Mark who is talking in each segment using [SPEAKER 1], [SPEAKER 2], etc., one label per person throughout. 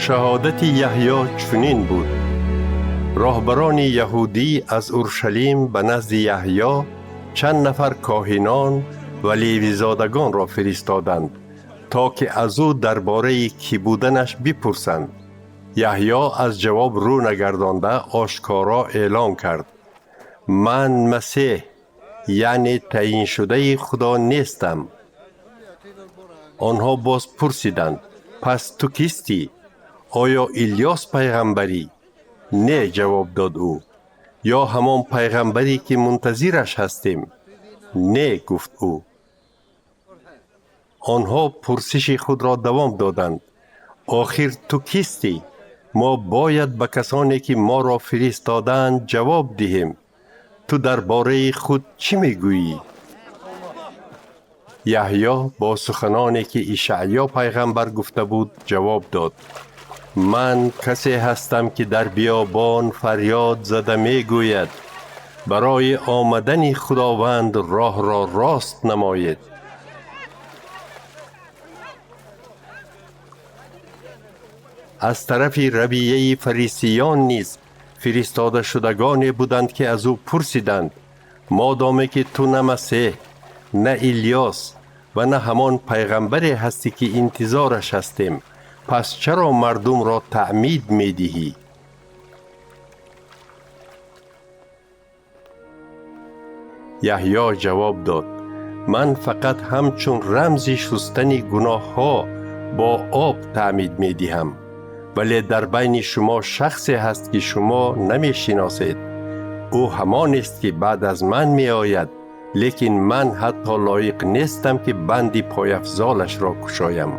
[SPEAKER 1] Шаҳодати Яҳьё чунин буд. Роҳбарони яҳудӣ аз Уршалим ба назди Яҳьё чанд нафар коҳинон ва левизодагонро фиристоданд, то ки аз ӯ дар бораи кӣ буданаш бипурсанд. Яҳьё аз ҷавоб рӯ нагардонда ошкоро эълон кард: ман Масеҳ, яъне таъйиншудаи Худо нестам. Онҳо боз пурсиданд: пас ту кистӣ? Оё Илёс пайғамбарӣ? Не, ҷавоб дод ӯ. Ё ҳамон пайғамбаре ки мунтазираш ҳастем? Не, гуфт ӯ. Онҳо пурсиши худро давом доданд: охир ту кистӣ? Мо бояд ба касоне ки моро фиристодаанд ҷавоб диҳем. Ту дар бораи худ чӣ мегӯӣ? Яҳьё бо суханоне ки Ишаъё пайғамбар гуфта буд ҷавоб дод: ман касе ҳастам ки дар биёбон фарёд зада мегӯяд: барои омадани Худованд роҳро рост намоед. Аз тарафи равияи фарисиён низ фиристодашудагоне буданд, ки аз ӯ пурсиданд: модоме ки ту на Масеҳ, на Илёс ва на ҳамон пайғамбаре ҳастӣ ки интизораш ҳастем, пас чаро мардумро таъмид медиҳӣ? Яҳьё ҷавоб дод: ман фақат ҳамчун рамзи шустани гуноҳҳо бо об таъмид медиҳам, вале дар байни шумо шахсе ҳаст ки шумо намешиносед. Ӯ ҳамонест ки баъд аз ман меояд, лекин ман ҳатто лоиқ нестам ки банди пойафзолашро кушоям.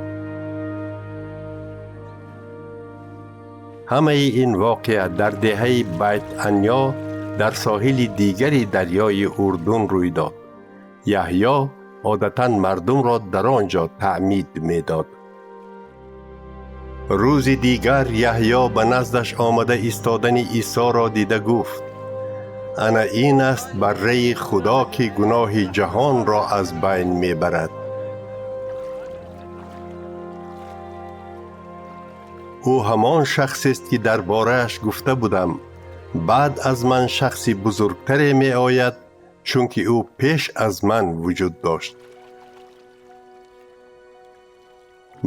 [SPEAKER 1] Ҳамаи ин воқеа дар деҳаи Байт-Анё дар соҳили дигари дарёи Урдун рӯй дод. Яҳьё одатан мардумро дар он ҷо таъмид медод. Рӯзи дигар Яҳьё ба наздаш омада истодани Исоро дида гуфт: ана ин аст барраи Худо ки гуноҳи ҷаҳонро аз байн мебарад. Ӯ ҳамон шахсест ки дар борааш гуфта будам: баъд аз ман шахси бузургтаре меояд, чунки ӯ пеш аз ман вуҷуд дошт.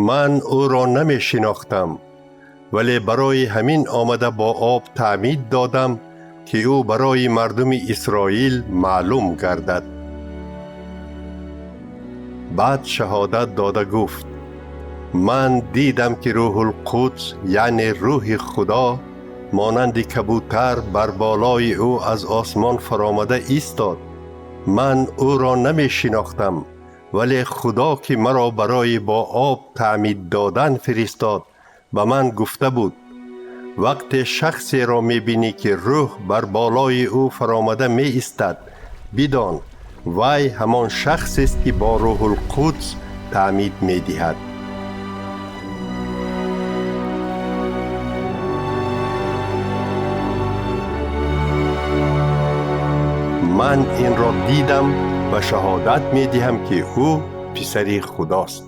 [SPEAKER 1] Ман ӯро намешинохтам, вале барои ҳамин омада бо об таъмид додам, ки ӯ барои мардуми Исроил маълум гардад. Баъд шаҳодат дода гуфт: ман дидам ки Рӯҳулқудс, яъне Рӯҳи Худо, монанди кабутар бар болои ӯ аз осмон фаромада истод. Ман ӯро намешинохтам, вале Худо ки маро барои бо об таъмид додан фиристод, ба ман гуфта буд: вақте шахсеро мебинӣ ки рӯҳ бар болои ӯ фаромада меистад, бидон, вай ҳамон шахсест ки бо Рӯҳулқудс таъмид медиҳад. Ман инро дидам ва шаҳодат медиҳам, ки ӯ писари Худост.